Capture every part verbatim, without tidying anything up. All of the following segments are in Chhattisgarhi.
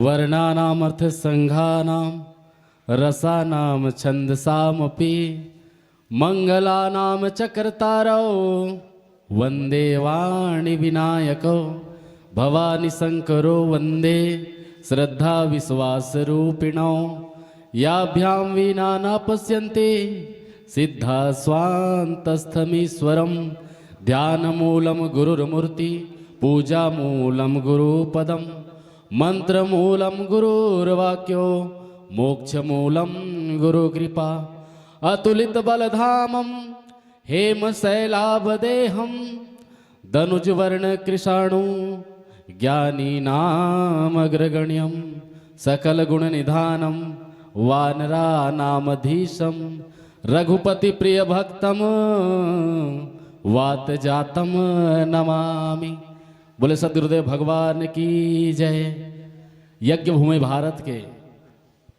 वर्णानामर्थसङ्घानां रसानां छन्दसामपि। मङ्गलानां च कर्तारौ वन्दे वाणिविनायकौ। भवानीशङ्करौ वन्दे श्रद्धाविश्वासरूपिणौ। याभ्यां वीणा न पश्यन्ति सिद्धा स्वान्तस्थमीश्वरम्। ध्यानमूलं गुरुर्मूर्ति, पूजामूलं गुरुपदम्। मन्त्रमूलं गुरुर्वाक्यो, मोक्षमूलं गुरुकृपा। अतुलितबलधामं हेमशैलावदेहं दनुजवर्णकृशाणु ज्ञानीनामग्रगण्यं सकलगुणनिधानं वानरानामधीशं रघुपतिप्रियभक्तं वातजातं नमामि। बोले सद्गुरुदेव भगवान की जय। यज्ञ भूमि भारत के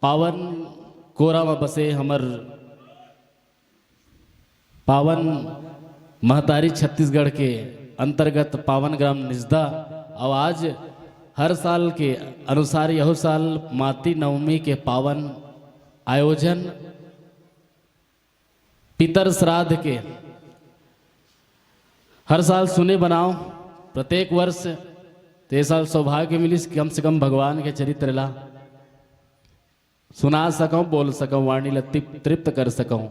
पावन कोरा म बसे हमर पावन महतारी छत्तीसगढ़ के अंतर्गत पावन ग्राम निजदा। और आज हर साल के अनुसार यहू साल मातृ नवमी के पावन आयोजन पितर श्राद्ध के हर साल सुने बनाओ प्रत्येक वर्ष। तो ये साल सौभाग्य मिलिस, कम से कम भगवान के चरित्र ला सुना सकौं, बोल सकौं, वाणी ला तृप-, तृप्त कर सकौं।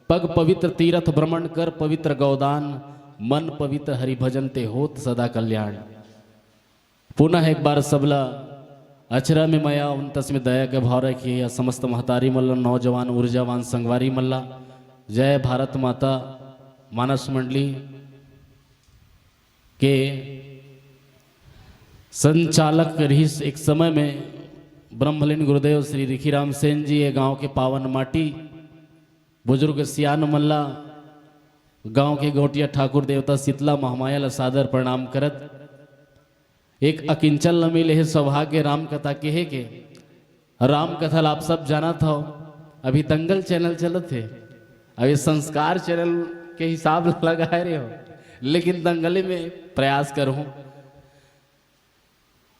पग पवित्र तीरथ भ्रमण कर पवित्र गौदान, मन पवित्र हरि भजन ते होत सदा कल्याण। पुनः एक बार सबला अचरा में मया उनतस में दया के भाव रखिए या समस्त महतारी मल्ला, नौजवान ऊर्जावान संगवारी मल्ला। जय भारत माता। मानस मंडली के संचालक रहिस एक समय में ब्रह्मलीन गुरुदेव श्री रिखीराम सेन जी, ये गांव के पावन माटी, बुजुर्ग सियान मल्ला, गांव के गौटिया ठाकुर देवता शीतला महामाया ला सादर प्रणाम करत, एक अकिंचन ल मिले हे सौभाग्य राम कथा केहे के। राम कथा ला आप सब जानत हव, अभी दंगल चैनल चलत हे, अभी संस्कार चैनल के हिसाब लगाए रहे हो, लेकिन दंगले में प्रयास करहूं।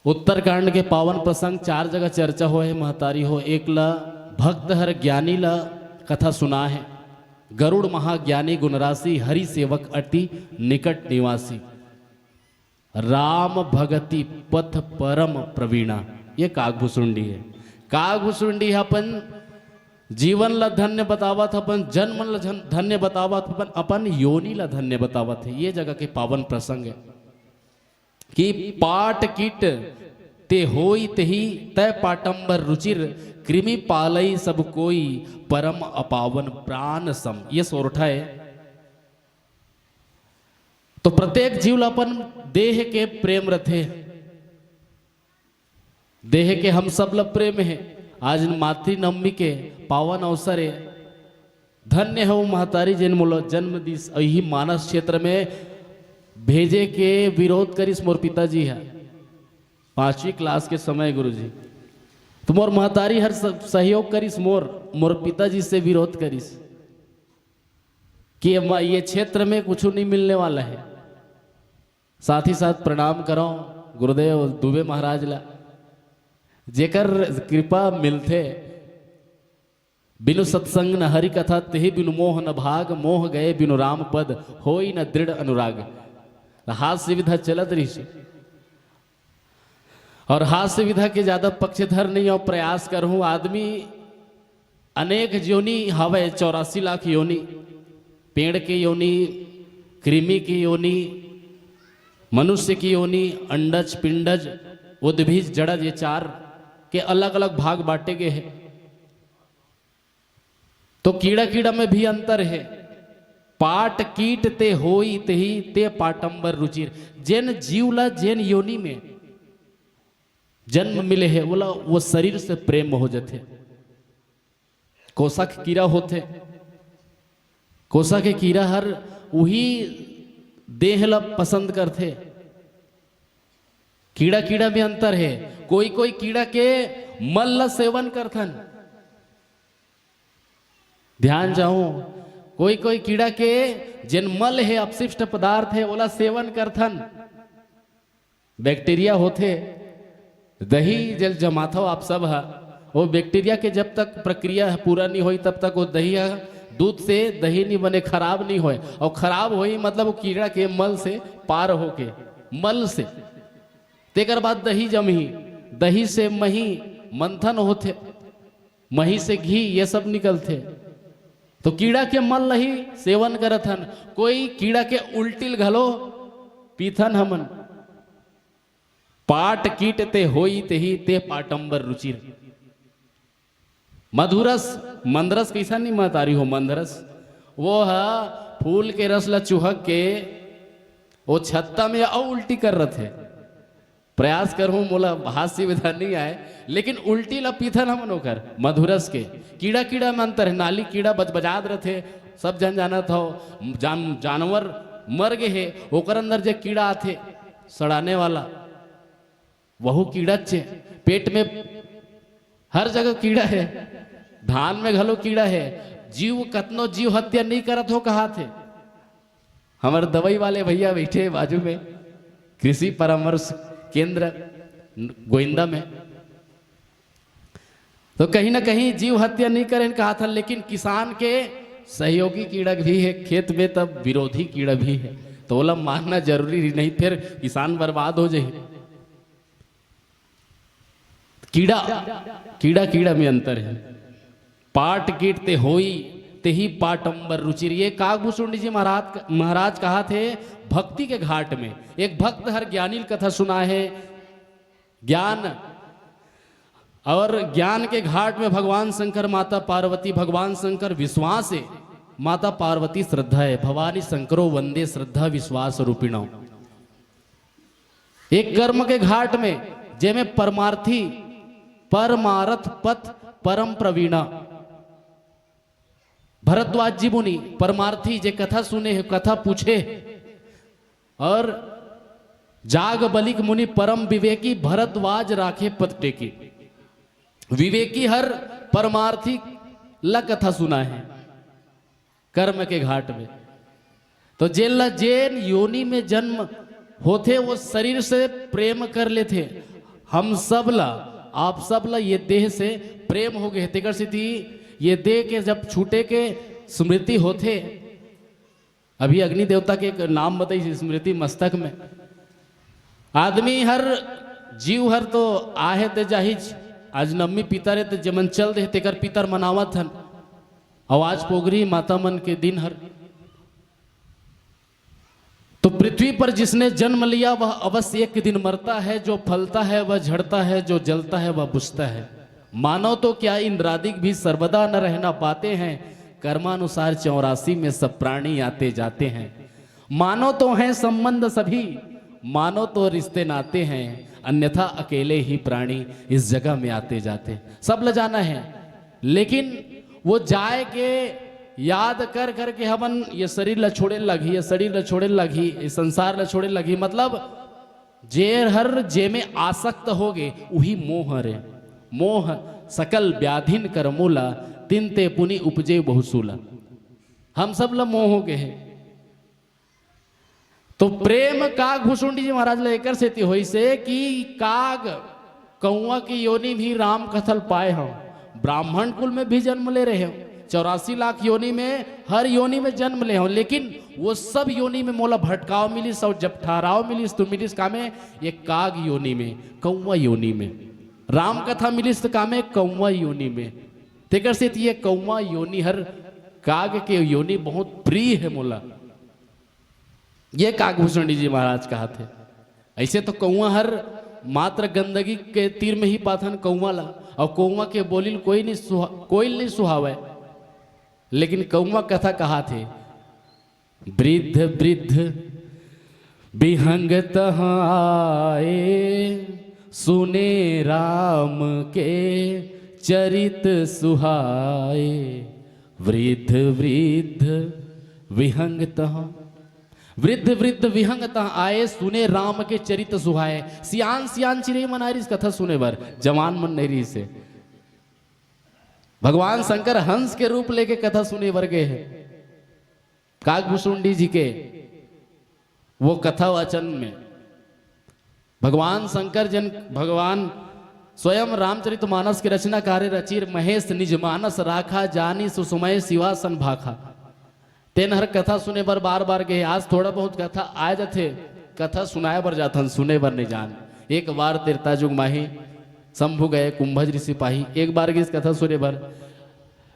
उत्तरकांड के पावन प्रसंग चार जगह चर्चा होए हे महतारी हो। एक ला भक्त हर ज्ञानी ला कथा सुना है, गरुड़ महाज्ञानी गुणराशि हरि सेवक अति निकट निवासी। राम भगति पथ परम प्रवीणा, ये कागभुसुंडी है। कागभुसुंडी है अपन जीवन ला धन्य बतावत, अपन जन्म ला धन-, धन्य बतावत, अपन, अपन योनि ला धन्य बतावत है। ये जगह के पावन प्रसंग है कि पाट कीट ते होई तेही तय पाटंबर रुचिर, कृमि पालई सब कोई परम अपावन प्राण सम। ये सोरठा है। तो प्रत्येक जीव ला अपन देह के प्रेम रथे, देह के हम सब ला प्रेम हे। आज मातृ नवमी के पावन अवसर हे। धन्य हो महतारी जेन मोला जन्म दिस, अही मानस क्षेत्र में भेजे के विरोध करिस मोर पिताजी ह। पांचवी क्लास के समय गुरुजी, तो मोर महतारी हर स-, सहयोग करिस मोर, मोर पिताजी से विरोध करिस कि ये म-, ये क्षेत्र में कुछ नहीं मिलने वाला है। साथ ही साथ प्रणाम करौं गुरुदेव दुबे महाराज ला, जेकर कृपा मिलथे। बिनु सत्संग न हरि कथा, तेहि बिनु मोह न भाग, मोह गए बिनु राम पद, होई न दृढ़ अनुराग। त हास्य विधा चलत रहिस। और हास्य विधा के ज्यादा पक्षधर नहीं और प्रयास करहूं। आदमी अनेक योनि हवय, चौरासी लाख योनि, पेड़ के योनि, कृमि के योनि, मनुष्य के योनि, अंडज, पिंडज, उद्भिज, जड़ज, ये चार के अलग-अलग भाग बांटे गए हैं। तो कीड़ा-कीड़ा में भी अंतर है। पाट कीट ते होई तेही ते पाटंबर रुचिर। जेन जीव ला जेन योनि में जन्म मिले हे, ओला वो शरीर से प्रेम हो जथे। कोसा के कीरा होथे, कोसा के कीरा हर उही देह ला पसंद करथे। कीड़ा कीड़ा में अंतर हे। कोई कोई कीड़ा के मल ला सेवन करथन। ध्यान चाहूं, कोई कोई कीड़ा के जेन मल हे, अपशिष्ट पदार्थ हे, ओला सेवन करथन। बैक्टीरिया होथे, दही जल जमाथव आप सब ह, वो बैक्टीरिया के जब तक प्रक्रिया ह पूरा नहीं होई, तब तक वो दही ह, दूध से दही नहीं बने, खराब नहीं होए। और खराब होई मतलब वो कीड़ा के मल से पार होके, मल से, तेकर बाद दही जमही, दही से मही, मंथन होथे, मही से घी, ये सब निकलथे। तो कीड़ा के मल ल ही सेवन करत हन। कोई कीड़ा के उल्टी ल घलो पीथन हमन। पाट कीट ते होई तेही ते पाटंबर रुचिर। मधुरस, मंदरस कैसा नहीं महतारी हो, मंदरस, वो ह फूल के रस ला चुहक के वो छत्ता में अउ उल्टी कर रथे। प्रयास करहूं, मोला हास्य विधा नहीं आए, लेकिन उल्टी ला पीथन हमन ओकर मधुरस के। कीड़ा कीड़ा में अंतर है, नाली कीड़ा बजबजात रथे, सब जन जानत हो। जान, जानवर मर गए हे, ओकर अंदर जे कीड़ा आथे सड़ाने वाला, वहू कीड़ा चे। पेट में हर जगह कीड़ा है, धान में घलो कीड़ा है। जीव कतनो जीव हत्या नहीं करत हो कहाथे। हमर दवाई वाले भैया बैठे बाजू में, कृषि परामर्श केंद्र गोइंदा में, तो कहीं ना कहीं जीव हत्या नहीं करें कहाथन, लेकिन किसान के सहयोगी कीड़ा भी है खेत में, तब विरोधी कीड़ा भी है, तो ओला मारना जरूरी ही नहीं, फिर किसान बर्बाद हो जाए। कीड़ा, कीड़ा कीड़ा में अंतर है। पाट कीट ते होई, तेही पाटंबर रुचिर। ये कागभूषुंडी जी महाराज, महाराज कहाथे भक्ति के घाट में। एक भक्त हर ज्ञानी ल कथा सुनाए हे, ज्ञान, और ज्ञान के घाट में भगवान शंकर, माता पार्वती, भगवान शंकर विश्वास है, माता पार्वती श्रद्धा है, भवानी शंकरो वंदे श्रद्धा विश्वास रूपिणो। एक कर्म के घाट में, जेमे परमार्थी, परमारथ पथ परम प्रवीणा, भरद्वाज जी मुनि परमार्थी जे कथा सुने हे, कथा पूछे हे, और जाग बलिक मुनि परम विवेकी, भरद्वाज राखे पद टेकी। विवेकी हर परमार्थी ला कथा सुनाए हे कर्म के घाट में। तो जेन ला, जेन योनि में जन्म होथे, वो शरीर से प्रेम कर लेथे। हम सब ला, आप सब ला ये देह से प्रेम हो गए, तेकर सेती ये देह के जब छूटे के स्मृति होथे, अभी अग्नि देवता के एक नाम बताई, स्मृति मस्तक में, आदमी हर, जीव हर तो आहे ते जाहिच, आज नवमी पितर हे ते जेमन चल दे तेकर पितर मनावत हन, और आज पोगरी माता मन के दिन हर। तो पृथ्वी पर जिसने जन्म लिया वह अवश्य एक दिन मरता है, जो फलता है वह झड़ता है, जो जलता है वह बुझता है। मानव तो क्या, इंद्रादिक भी सर्वदा न रहना पाते हैं। कर्मानुसार चौरासी में सब प्राणी आते जाते हैं। मानव तो हैं संबंध सभी, मानव तो रिश्ते नाते हैं, अन्यथा अकेले ही प्राणी इस जगह में आते जाते हैं। सब ल जाना है, लेकिन वो जाए के याद कर करके हमन ये शरीर ला छोड़े लगही, ये शरीर ला छोड़े लगही, ये संसार ला छोड़े लगही, मतलब जे हर जेमे आसक्त हो गे, उही मोह रे। मोह सकल व्याधिन कर मूला, तिनते पुनि उपजे बहुसूला। हम सब ला मोह हो गए हे। तो प्रेम कागभूषुंडी जी महाराज ला एकर सेती होइसे कि काग कौआ के योनि में ही राम कथा ल पाए हव, ब्राह्मण कुल में भी जन्म ले रहे हव, चौरासी लाख योनि में, हर योनि में जन्म ले हव, लेकिन वो सब योनि में मोला भटकाव मिलिस और जब ठहराव मिलिस तो मिलिस कामे, ये काग योनि में, कौआ योनि में। राम कथा मिलिस तो कामे, कौआ योनि में। तेकर सेती ये कौआ योनि हर, काग के योनि बहुत प्रिय है मोला। ये कागभूषणी जी महाराज कहाथे। ऐसे तो कौआ हर मात्र गंदगी के तीर में ही पाथन कौआ ला, और कौआ के बोलिल कोई नहीं सुहा-, कोई नहीं सुहावे, लेकिन कौआ कथा कहाथे, वृद्ध वृद्ध विहंग तहाँ आए, सुने राम के चरित सुहाए। वृद्ध वृद्ध विहंग तहाँ, वृद्ध वृद्ध विहंग तहाँ आए, सुने राम के चरित सुहाए। सियान सियान चिरई मन आए रिहिस कथा सुने बर, जवान मन नहीं रिहिसे। भगवान शंकर हंस के रूप लेके कथा सुने बर गए हैं। कागभूषुंडी जी के वो कथा वाचन में भगवान शंकर जन, भगवान स्वयं रामचरित मानस के रचना कारे रचिर महेश निज मानस राखा, जानी सुसमय शिवा सन भाखा। तेन हर कथा सुने बर बार बार गए। आज थोड़ा बहुत कथा आ जाथे, कथा सुनाए बर जाथन, सुने बर नहीं जान। एक बार त्रेता जुग माही शंभु गए कुंभज ऋषि पाही, एक बार गिस कथा सुने बर।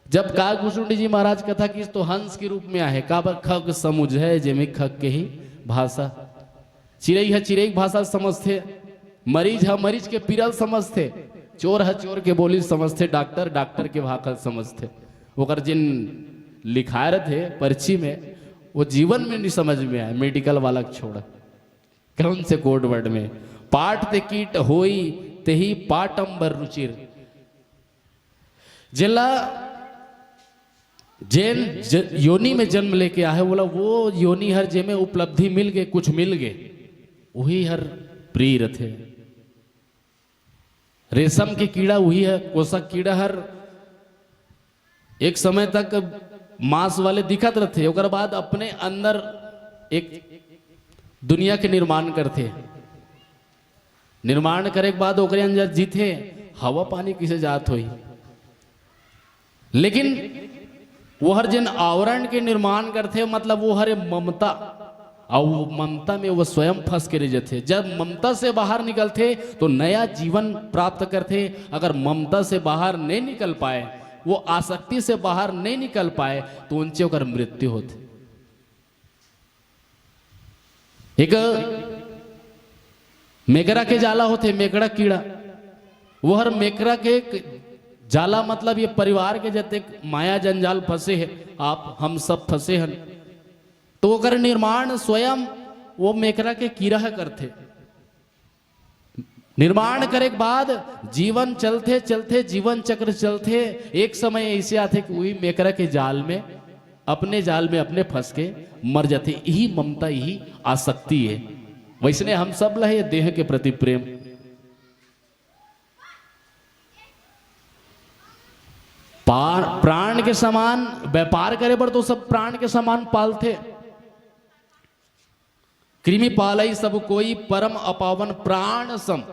जब काकभुसुंडी जी महाराज कथा किस तो हंस के रूप में आहे, काबर खग समुझे जेमे खग के ही भाषा। चिरई ह चिरई के भाषा समझथे, मरीज ह मरीज के पीरल समझथे, चोर ह चोर के बोली समझथे, डॉक्टर डॉक्टर के भाखल समझथे। ओकर जिन लिखाए रथे पर्ची में, वो जीवन में नहीं समझ में आए, मेडिकल वाला के छोड़। कौन से कोड वर्ड में? पाट ते कीट होई, तेही पाटंबर रुचिर। जेला जेन ज-, योनि में जन्म लेके आहे, बोला वो योनि हर जेमे उपलब्धि मिल गए, कुछ मिल गए, वही हर प्रिय रथे। रेशम के कीड़ा वही है, कोसा कीड़ा हर एक समय तक मांस वाले दिखत रथे, ओकर बाद अपने अंदर एक दुनिया के निर्माण करथे। निर्माण करे के बाद ओकरे अंदर जीथे, हवा पानी किसे जात होई। लेकिन वो हर जेन आवरण के निर्माण करथे, मतलब वो हरे ममता, और वो ममता में वो स्वयं फंस के रह जाथे। जब ममता से बाहर निकलथे तो नया जीवन प्राप्त करथे। अगर ममता से बाहर नहीं निकल पाए, वो आसक्ति से बाहर नहीं निकल पाए, तो उनसे ओकर मृत्यु होथे। एक मेकरा के जाला होथे, मेकरा कीड़ा, वो हर मेकरा के एक जाला, मतलब ये परिवार के जतेक माया जंजाल फंसे है, आप हम सब फंसे हन, तो ओकर निर्माण स्वयं वो मेकरा के कीड़ा ह करथे। निर्माण करे के बाद जीवन चलथे चलथे, जीवन चक्र चलथे, एक समय ऐसे आथे कि वही मेकरा के जाल में, अपने जाल में अपने फंस के मर जाथे। यही ममता, यही आसक्ति है। वैसने हम सब ला ये देह के प्रति प्रेम, पा-, प्राण के समान, व्यापार करे बर तो सब प्राण के समान पालथे। कृमि पालई सब कोई, परम अपावन प्राण सम।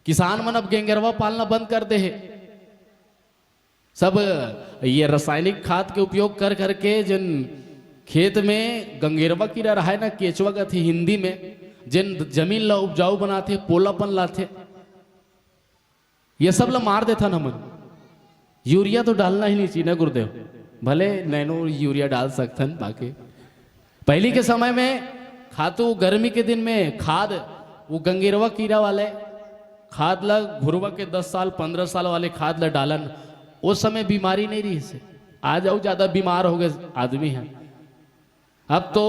किसान मन अब गेंगेरवा पालना बंद कर दे हे। सब ये रासायनिक खाद के उपयोग कर करके जिन खेत में गंगेरवा कीड़ा रहाय ना, केचवा कथे हिंदी में, जिन जमीन ला उपजाऊ बनाथे, पोलापन लाथे, ये सब ला मार देथन हमन। यूरिया तो डालना ही नहीं चाहिए ना गुरुदेव, भले नैनो यूरिया डाल सकथन, बाकी पहली के समय में खातू, गर्मी के दिन में खाद, वो गंगेरवा कीड़ा वाले खाद ला, घुरवा के दस साल, पन्द्रह साल वाले खाद ला डालन, उस समय बीमारी नहीं रहिसे। आज अउ ज्यादा बीमार हो गए आदमी है। अब तो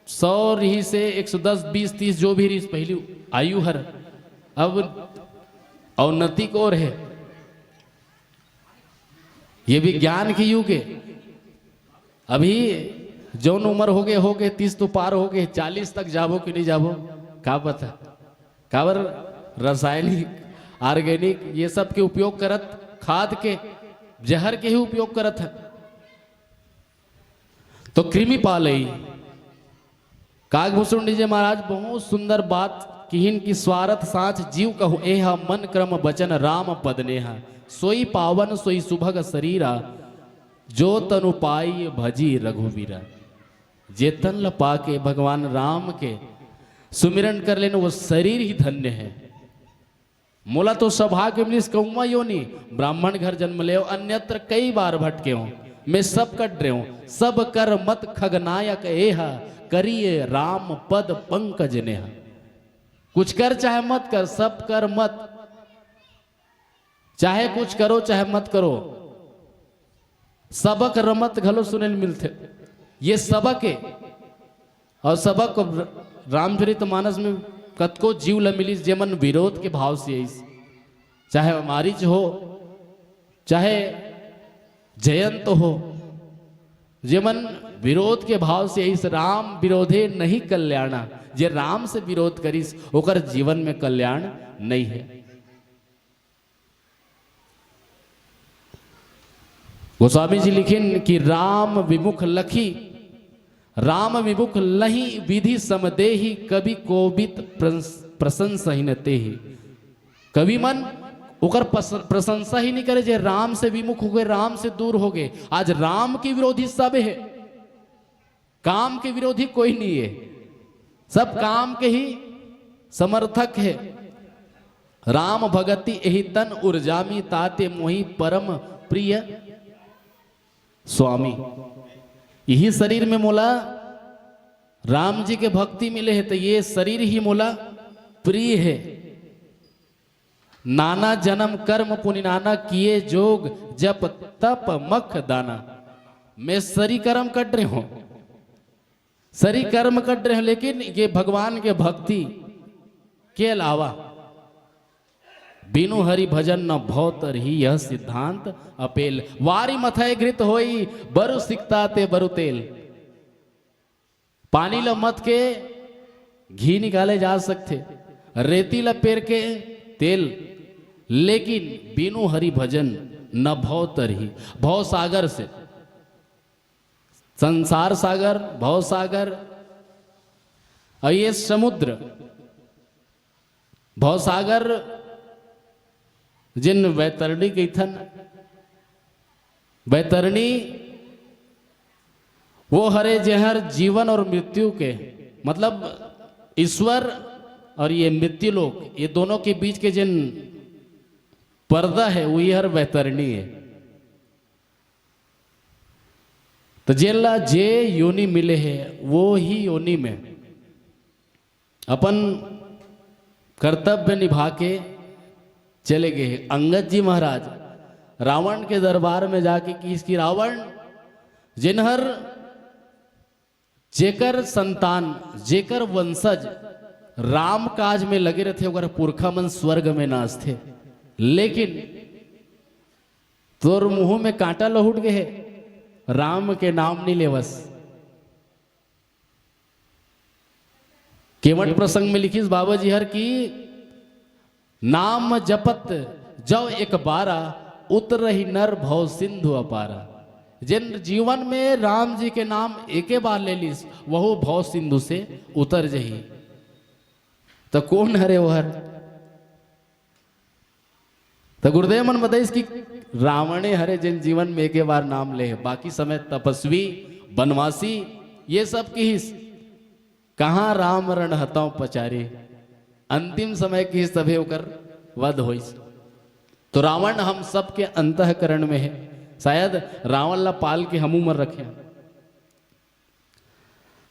सौ रहिसे, एक सौ दस, बीस, तीस, जो भी रहिस पहली आयु हर, अब अवनति के ओर है। ये विज्ञान के युग है। अभी जौन उम्र हो गए, हो गए, तीस तो पार हो गए, चालीस तक जाबो कि नहीं जाबो, का पता। काबर रासायनिक, ऑर्गेनिक, ये सब के उपयोग करत, खाद के, जहर के ही उपयोग करत है। तो कृमि पालई, काकभुसुंडी जी महाराज बहुत सुंदर बात किहिन कि स्वारथ साँच जीव कहु एहा, मन क्रम वचन राम पद नेहा। सोई पावन सोई सुभग शरीरा, जो तनु पाई भजी रघुवीरा। जे तन ल पाके भगवान राम के सुमिरन कर लेन, वो शरीर ही धन्य है। मोला तो सौभाग्य मिलिस कउवा योनि, ब्राह्मण घर जन्म लेव, अन्यत्र कई बार भटके हूँ, मैं सब कट रहे हूँ। सब कर मत खगनायक एह, करिए राम पद पंकज नेह। कुछ कर चाहे मत कर, सब कर मत, चाहे कुछ करो चाहे मत करो, सबक रमत घलो सुने ल मिलथे। ये सबक है। और सबक रामचरित मानस में कतको जीव ल मिलिस, जेमन विरोध के भाव से आइस, चाहे मारीच हो, चाहे जयंत हो, जेमन विरोध के भाव से आइस। राम विरोधे नहीं कल्याणा, जे राम से विरोध करिस, ओकर जीवन में कल्याण नहीं है। गोस्वामी जी लिखिन कि राम विमुख लखी, राम विमुख लही विधि समदेही, कवि कोविद प्रस-, प्रशंसहिन तेही। कवि मन ओकर पस-, प्रशंसा ही नहीं करे, जे राम से विमुख हो गए, राम से दूर हो गए। आज राम के विरोधी सब है, काम के विरोधी कोई नहीं है, सब काम के ही समर्थक है। राम भगति एहि तन उर्जामी, ताते मोहि परम प्रिय स्वामी। यही शरीर में मोला राम जी के भक्ति मिले है, तो ये शरीर ही मोला प्रिय है। नाना जन्म कर्म पुनि नाना, किए जोग जप तप मख दाना। मैं सरी कर्म कट रहे हूं, सरी कर्म कट रहे हूं, लेकिन ये भगवान के भक्ति के अलावा बिनु हरि भजन न भव तरही, यह सिद्धांत अपेल। वारि मथै घृत होई, बरु सिकता ते बरु तेल। पानी ल मथ के घी निकाले जा सकथे, रेती ल पेर के तेल, लेकिन बिनु हरि भजन न भव तरही। भव सागर से, संसार सागर, भव सागर, और ये समुद्र, भवसागर, जिन वैतरणी कहिथन, वैतरणी वो हरे जेहर जीवन और मृत्यु के, मतलब ईश्वर और ये मृत्यु लोक, ये दोनों के बीच के जिन पर्दा है, वही हर वैतरणी है। तो जेला जे योनि मिले है, वो ही योनि में अपन कर्तव्य निभा के चले गए हैं। अंगद जी महाराज रावण के दरबार में जाके किहिस कि रावण, जेनहर, जेकर संतान, जेकर वंशज राम काज में लगे रहथे, ओकर पुरखा मन स्वर्ग में नाचथे, लेकिन तोर मुंह में कांटा लहुट गए है, राम के नाम नहीं लेवस। केवट प्रसंग में लिखिस बाबा जी हर कि नाम जपत जव एक बारा, उतरहि नर भव सिंधु अपारा। जिन जीवन में राम जी के नाम एके बार ले लिस, वहू भव सिंधु से उतर जही। तो कौन हरे वो हर? तो गुरुदेव मन बताइस कि रावणे हरे जिन जीवन में एके बार नाम ले, बाकी समय तपस्वी, बनवासी, ये सब किहिस। कहाँ राम रण हतौ पचारी, अंतिम समय किहिस तभे ओकर वध होइस। तो रावण हम सबके अंतःकरण में है। शायद रावण ला पाल के हमू मर रखे।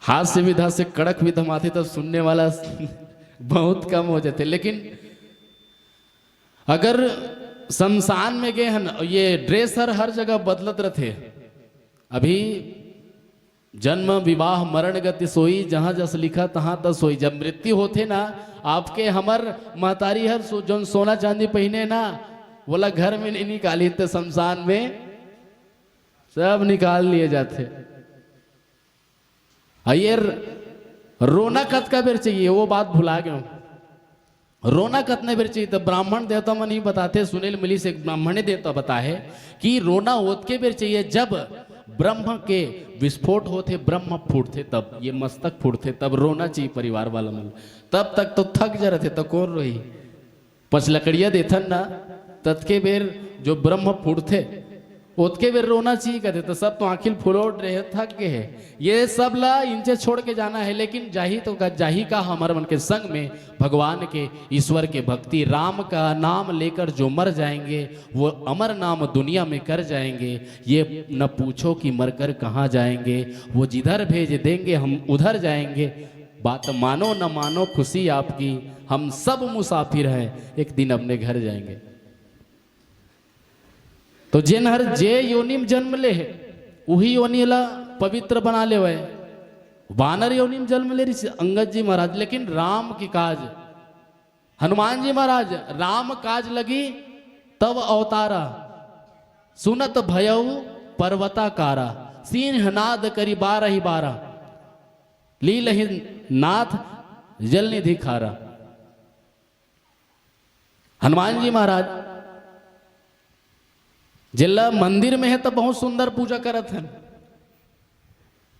हास्य विधा से कड़क विधा माथे तब सुनने वाला बहुत कम हो जाते, लेकिन अगर शमशान में गए हैं ना, ये ड्रेस हर हर जगह बदलत रहते। अभी जन्म विवाह मरण गति सोई, जहां जस लिखा तहां तस सोई। जब मृत्यु होथे ना आपके, हमर महतारी हर सो-, जौन सोना चांदी पहिने ना, वोला घर में नहीं निकाली, तो शमशान में सब निकाल लिए जाते। आ ये र-, रोना कतका बेर चाहिए, वो बात भुला गया हूं। रोना कतने बेर चाहिए? तो ब्राह्मण देवता मन ही बताते, सुनील मिली से एक ब्राह्मण देवता बताए कि रोना ओतके बेर चाहिए जब ब्रह्म के विस्फोट होथे, ब्रह्म फूटथे, तब ये मस्तक फूटथे, तब रोना चाहिए परिवार वाला मन। तब तक तो थक जा रहते, तो कौन रोही? पचलकड़िया देथन ना, ततके बेर जो ब्रह्म फूटथे, ओतके बेर रोना चाहिए कहते, तो सब तो आंखिल फुलोट रहे, थक गए हैं। ये सब ला इंचे छोड़ के जाना है, लेकिन जाही तो का, जाही का हमर मन के संग में भगवान के, ईश्वर के भक्ति, राम का नाम लेकर जो मर जाएंगे, वो अमर नाम दुनिया में कर जाएंगे। ये न पूछो कि मरकर कहाँ जाएंगे, वो जिधर भेज देंगे हम उधर जाएंगे। बात मानो न मानो, खुशी आपकी, हम सब मुसाफिर हैं, एक दिन अपने घर जाएंगे। तो जेन हर जे योनि में जन्म ले है, उही योनि ला पवित्र बना लेवय। वानर योनि में जन्म ले रहिस अंगद जी महाराज, लेकिन राम के काज, हनुमान जी महाराज राम काज लगी तब अवतारा। सुनत भयउ पर्वताकारा, सिंहनाद करि बारहि बारा, लीलहि नाथ जलनिधि खारा। हनुमान जी महाराज जेला मंदिर में है तो बहुत सुंदर पूजा करत हन।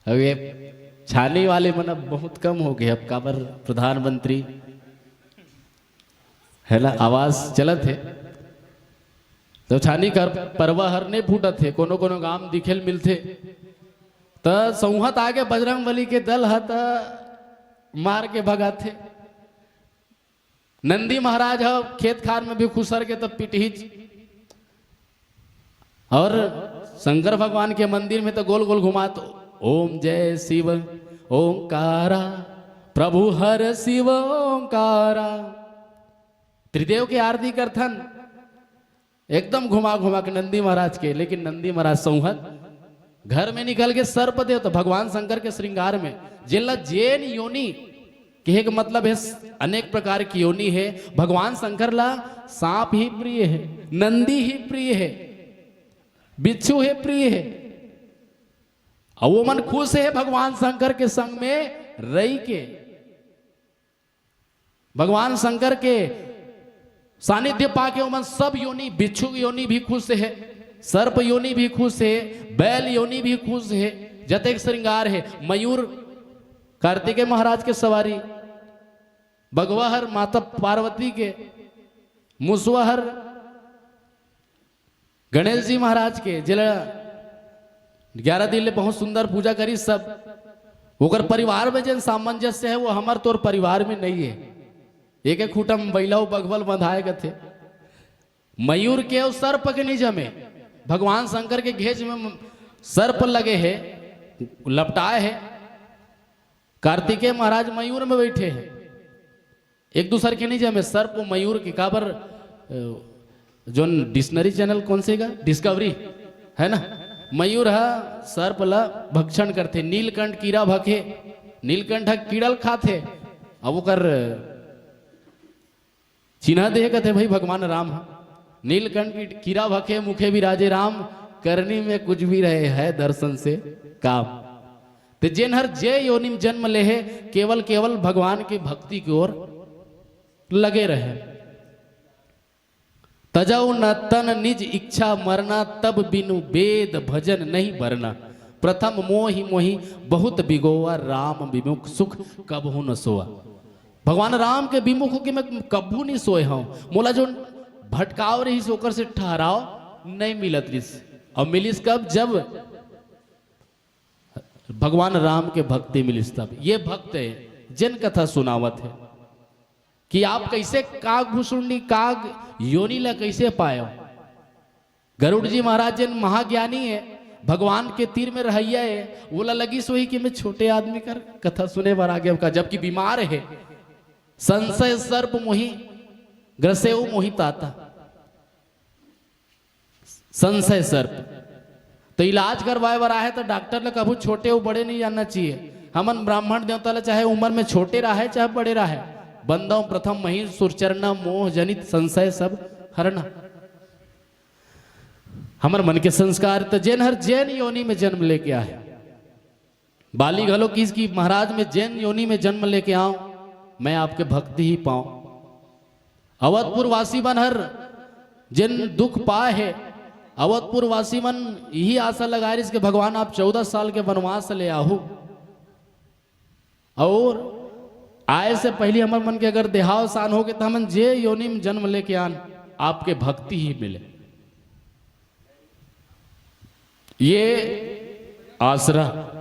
अब ये छानी वाले मन अब बहुत कम हो गए। अब काबर प्रधानमंत्री है ना, आवाज चलत हे। तो छानी कर परवा हर नहीं फूटत हे, कोनो कोनो गांव दिखेल मिलथे। त सौहत आगे बजरंग बली के दल ह त मार के भगाथे। नंदी महाराज ह खेत खार में भी खुसर के तब पिटहिच। और शंकर भगवान के मंदिर में तो गोल गोल घुमात, "ओम जय शिव ओंकारा, प्रभु हर शिव ओंकारा।" त्रिदेव के आरती करथन, एकदम घुमा घुमा के नंदी महाराज के। लेकिन नंदी महाराज सौहत घर में निकल के सर्प देव तो भगवान शंकर के श्रृंगार में, जेला जेन योनि कहे के मतलब है, अनेक प्रकार की योनि है। भगवान शंकर ला सांप ही प्रिय है, नंदी ही प्रिय है, बिच्छू ही प्रिय है। और वो मन खुश है भगवान शंकर के संग में रही के। भगवान शंकर के सानिध्य पाके ओमन सब योनि, बिच्छू योनि भी खुश है, सर्प योनि भी खुश है, बैल योनि भी खुश है। जतेक श्रृंगार है, मयूर, कार्तिकेय महाराज के सवारी, बघवा हर माता पार्वती के, मुसवा हर गणेश जी महाराज के, जेला ग्यारह दिन ले बहुत सुंदर पूजा करी सब। ओकर परिवार में जेन सामंजस्य है, वो हमर तोर परिवार में नहीं है। एक एक खूटा में बैला अउ बघवा ल बंधाए कथे। मयूर के अउ सर्प के नहीं जमे। भगवान शंकर के घेंच में सर्प लगे है, लपटाए है। कार्तिकेय महाराज मयूर में बैठे हैं। एक दूसर के नहीं जमे, सर्प मयूर के। काबर, अ, जोन डिक्शनरी चैनल कौन से का? डिस्कवरी, है ना? मयूर ह सर्प ला भक्षण करथे, नीलकंठ कीरा भखे, नीलकंठ ह कीड़ा ल खाथे। अब ओकर चिन्हा देहे कथे भाई भगवान राम ह, "नीलकंठ की कीरा भखे, मुखे विराजे राम, करनी में कुछ भी रहे, है दर्शन से काम।" ते जेन हर जे योनि में जन्म ले हे, केवल केवल भगवान के भक्ति की ओर लगे रहे। "तजौ न तन निज इच्छा मरना, तब बिनु बेद भजन नहीं बरना। प्रथम मोहि मोहि बहुत बिगोवा, राम विमुख सुख कबहु न सोवा।" भगवान राम के विमुख होके मैं कभू नहीं सोए हूं। मोला जो भटकाव रहिस, ओकर से ठहराव नहीं मिलत रहिस। और मिलिस कब? जब भगवान राम के भक्ति मिलिस तब। ये भक्त है, जेन कथा सुनावत है कि आप कैसे काग भुसुंडी, काग योनि ला कैसे पायो। गरुड़ जी महाराज जेन महाज्ञानी है, भगवान के तीर में रहैया है, वोला लगिस होही कि मैं छोटे आदमी कर कथा सुने बर आ गया का, जबकि बीमार है। "संशय सर्प मोहि ग्रसेउ मोहि ताता।" संशय सर्प। तो इलाज करवाए बर आहे तो डॉक्टर ने कभू छोटे अउ बड़े नहीं जानना चाहिए। हमन ब्राह्मण देवता ला चाहे उम्र में छोटे रहे चाहे बड़े रहे, "बंदौ प्रथम मही सुरचरना, मोह जनित संशय सब हरना।" हमर मन के संस्कार, तो जेन हर जेन योनि में जन्म लेके आहे, बाली घलो किहिस कि महाराज, मैं जेन योनि में जन्म लेके आऊं, मैं आपके भक्ति ही पाऊं। अवधपुर वासी मन हर जेन दुख पाए हे, अवधपुर वासी मन यही आशा लगाए रहिस कि भगवान आप चौदह साल के वनवास ले आहू, और आए से पहले हमर मन के अगर देहावसान होगे, तो हमन जे योनि में जन्म लेके आन, आपके भक्ति ही मिले। ये आसरा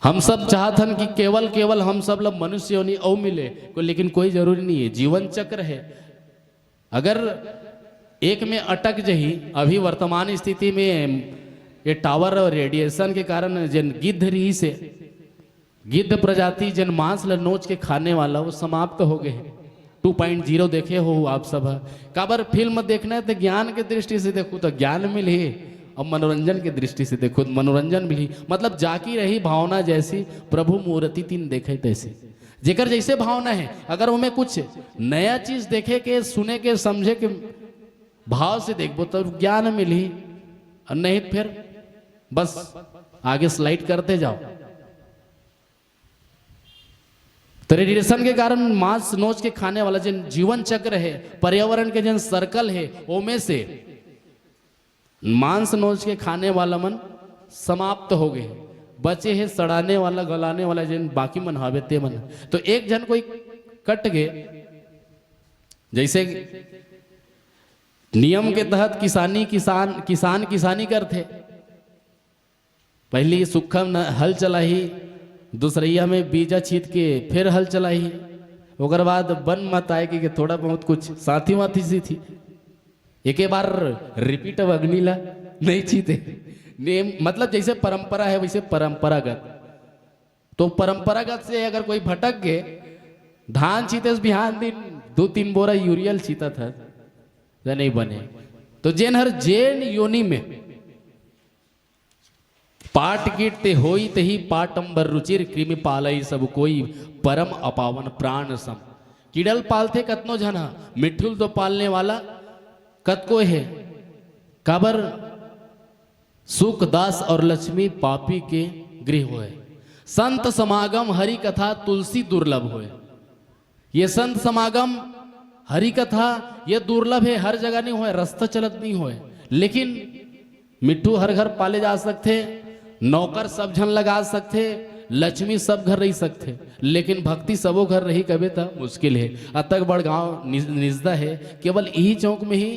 हम सब चाहत हन कि केवल, केवल हम सब ला मनुष्य योनि अउ मिले, को, लेकिन कोई जरूरी नहीं है। जीवन चक्र है, अगर एक में अटक जही, अभी वर्तमान स्थिति में ये टावर और रेडिएशन के कारण जेन गिद्ध रहिस हे, गिद्ध प्रजाति जेन मांस ल नोच के खाने वाला, वो समाप्त हो गए हे। टू पॉइंट ज़ीरो देखे हो आप सब ह। काबर फिल्म देखना है तो ज्ञान के दृष्टि से देखो तो ज्ञान मिलही, और मनोरंजन के दृष्टि से देखो तो मनोरंजन मिलही। मतलब जाकी रही भावना जैसी, प्रभु मूर्ति तीन देखे तैसी। जेकर जैसे भावना है, अगर उमें कुछ नया चीज देखे के, सुने के, समझे के भाव से देखबो तो ज्ञान मिलही, और नहीं तो फिर बस आगे स्लाइड करते जाओ। तो रेडिएशन के कारण मांस नोच के खाने वाला जेन जीवन चक्र है, पर्यावरण के जेन सर्कल है, ओमे से मांस नोच के खाने वाला मन समाप्त हो गए। बचे हे सड़ाने वाला, गलाने वाला, जेन बाकी मन हावे ते मन। तो एक झन कोई कट गए, जैसे नियम के तहत किसानी किसान किसान किसानी करथे। पहली सुक्खा न हल चलाही, दूसरैया में बीजा छीत के फिर हल चलाही, ओकर बाद बन मत आए के थोड़ा बहुत कुछ साथी वाथी सी थी। एके बार रिपीट अब अग्नि ला नहीं छीते। नेम मतलब जैसे परंपरा है वैसे परंपरागत। तो परंपरागत से अगर कोई भटक गए, धान छीते से बिहान दिन दो तीन बोरा यूरियल छीता था, तो नहीं बने। तो जेन हर जेन योनि में पाट कीट ते होई तही पाटंबर रुचिर कृमि पालई सब कोई परम अपावन प्राण सम। कीड़ल पालथे कतनो झन ह, मिट्ठुल तो पालने वाला कतको हे। काबर सुख दास और लक्ष्मी पापी के गृह होय। संत समागम हरि कथा तुलसी दुर्लभ होय। ये संत समागम हरि कथा ये दुर्लभ है, हर जगह नहीं होय, रास्ता चलत नहीं होय। लेकिन मिट्ठू हर घर पाले जा सकथे, नौकर सब झन लगा सकथे, लक्ष्मी सब घर रही सकथे, लेकिन भक्ति सबो घर रही कबे त मुश्किल है। अतक बड़ गांव निज-, निजदा है, केवल यही चौक में ही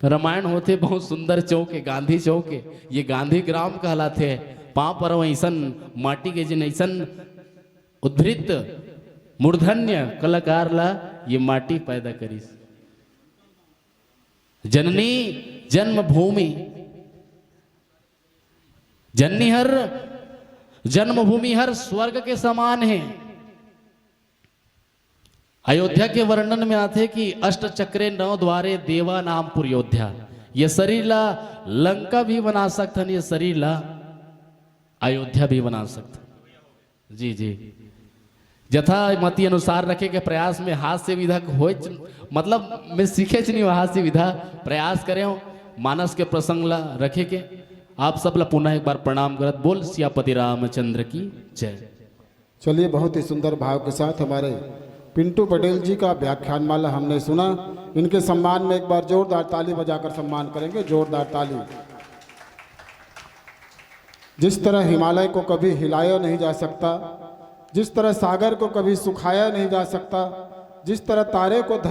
रामायण होथे। बहुत सुंदर चौक है, गांधी चौक है, ये गांधी ग्राम कहलाथे। पांव पर ऐसन माटी के जिन ऐसन उद्धृत मूर्धन्य कलाकार ला ये माटी पैदा करिस। जननी जन्मभूमि, जननी हर जन्मभूमि हर स्वर्ग के समान है। अयोध्या के वर्णन में आथे कि अष्ट चक्रे नौ द्वारे देवा नाम पुर अयोध्या। ये शरीर ला लंका भी बना सकथन, ये शरीर ला अयोध्या भी बना सकथन। जी जी। जथा मति अनुसार रखे के प्रयास में हास्य विधा होय, मतलब मैं सीखे च नहीं हास्य विधा, प्रयास करे हो मानस के प्रसंग ला रखे के। आप सब ला पुनः एक बार प्रणाम करत बोल सियापति रामचंद्र की जय। चलिए, बहुत ही सुंदर भाव के साथ हमारे पिंटू पटेल जी का व्याख्यान माला हमने सुना। इनके सम्मान में एक बार जोरदार ताली बजाकर सम्मान करेंगे, जोरदार ताली। जिस तरह हिमालय को कभी हिलाया नहीं जा सकता, जिस तरह सागर को कभी सुखाया नहीं जा सकता, जिस तरह तारे को धरती